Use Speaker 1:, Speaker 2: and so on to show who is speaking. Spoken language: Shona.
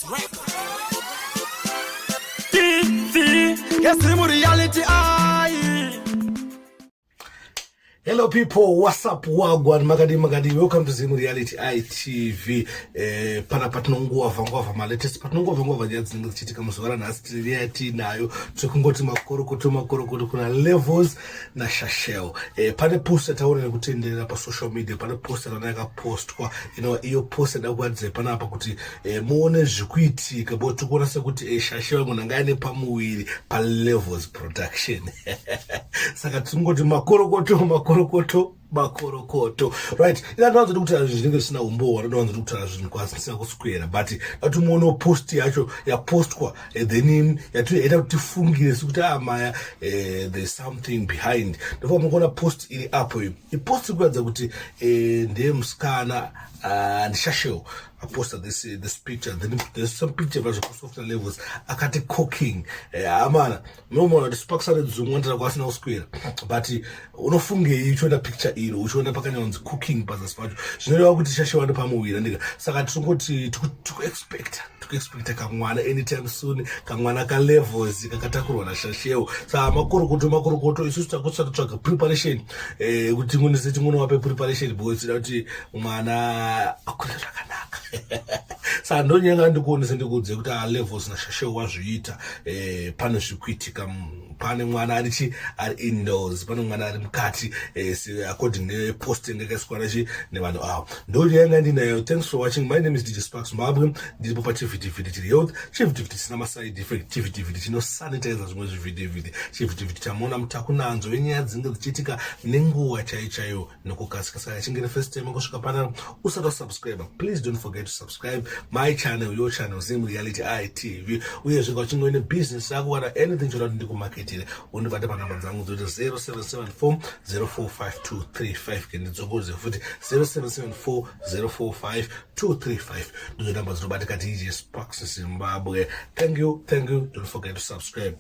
Speaker 1: Sparks Records.
Speaker 2: TV, yes, reality eye.
Speaker 3: Hello people, what's up? Wagwan makadi makadi. Welcome to Zim Reality ITV. Eh, pana patinonguva nguva malatest patinonguva nguva nyaya dzinenge dzichiitika muzuva ranhasi tiri yatinayo tiri kungoti makorokoto makorokoto kuna Levels naShashel. Eh, pane post yataona nekutenderera pasocial media, pane post yataona yakapostwa inova iyo post yada kuratidza panapa kuti eh, muone zvikuitika bo tiri kuona sekuti eh, Shashel munhu anga aine pamuviri paLevels Production. Saka tingoti makorokoto makorokoto makorokoto, right? Ina ndinowanzoti kutaura zvinhu zvinenge zvisina umbowo, ndinowanzoti kutaura zvinhu kwasina kuswera, but dati muone post yacho yapostwa, then yaita kuti tifungire sekuti amaya there's something behind. Ndofa mukuona post iri apo iyo, ipost iri kuratidza kuti ndeyemusikana, ndiShashel aposta this picture. Then there's some picture vazvekusoft Levels akati cooking. Amana munoona kuti Sparks ane dzumwa ndira kwasina kuswera, but unofungei uchiona picture iro, uchiona pakanyanzi cooking pazasi pacho? Zvinoreva kuti Shashe wani pamuviri andika. Saka tirikungoti tikuexpecta tikuexpecta kamwana anytime soon, kamwana kaLevels kakatakurwa naShashewo. Saka makorokoto makorokoto, isusu takusati tsvaga preparation, kuti tingonese tingonovape preparation because tida kuti mwana akure zvakanaka. Saka ndonyanga ndikuonese ndikuudze kuti aLevels naShashewo wazviita. Pane zviri kuitika, pane mwana ari chi ari indoors, pane mwana ari mukati, according nepost inenge yakaiswa nachi nevanhu avo. Ndonyanga ndinayo. Thanks for watching. My name is DJ Sparks Zimbabwe. Ndiripo pachivhitivhiti chiri health, chivhitivhiti chisina maside effect, chivhitivhiti chinosanitiza zvimwe zvivhitivhiti, chivhitivhiti chamuona mutakunanzo wenyaya dzinenge dzichiitika nenguva chaiyo chaiyo nokukasika. Saka chinge first time kusvika panano usati wasubscribe, please don't forget to subscribe my channel, your channel, Zim Reality ITV. Uyezve kana uchinge uine business yako kana anything choda kuti ndikumaketire, undibate panhamba dzangu dzoti 0774 045235. Ke ndidzokodze futi, 0774 045 235, ndizo namba dzinobatika DJ Sparks Zimbabwe. Thank you, thank you. Don't forget to subscribe.